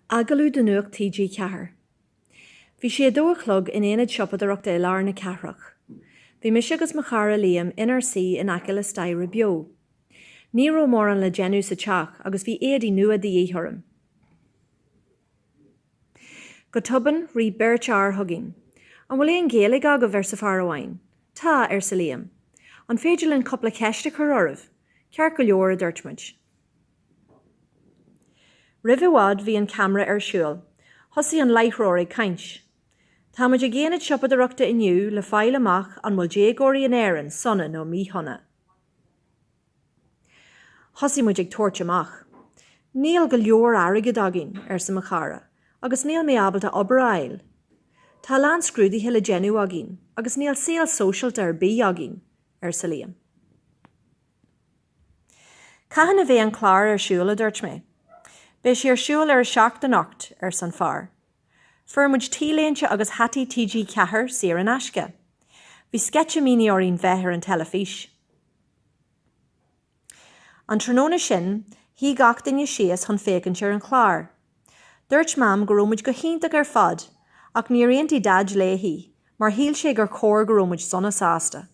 Agallamh do Nuacht TG4. Bhí sé a dó a chlog in aonad siopadóireachta i lár na cathrach. Bhí mise agus mo chara Liam inár suí in aice le staighre beo. Ní raibh mórán le déanamh sa teach agus bhí éadaí nua de dhíth orm. Go tobann, rith beirt fhear chugainn. An bhfuil aon Ghaeilge agaibh? arsa fear amháin. Tá, arsa Liam. An féidir linn cúpla ceist a chur oraibh? Ceart go leor, a dúirt muid. Roimh i bhfad bhí an ceamara ar siúl. Thosaigh an láithreoir ag caint. Tá muid ag aonad siopadóireachta inniu le fáil amach an bhfuil déagóirí in Éirinn sona nó míshona. Thosaigh muid ag tabhairt amach. Níl go leor airgid againn, arsa mo chara, agus níl mé ábalta obair a fháil. Tá a lán scrúduithe le déanamh againn agus níl saol sóisialta ar bith againn, arsa Liam. Cathain a bheidh an clár ar siúl, a dúirt mé. Beidh sé ar siúl ar a 7 anocht, arsa an fear. Fuair muid T-léinte agus hataí TG4 saor in aisce. Bhí sceitimíní orainn bheith ar an teilifís. An tráthnóna sin, shuigh gach duine síos chun féachaint ar an chlár. Dúirt Mam go raibh muid go hiontach ar fad, ach níor aontaigh Daid léi, mar shíl sé gur chóir go raibh muid sona sásta.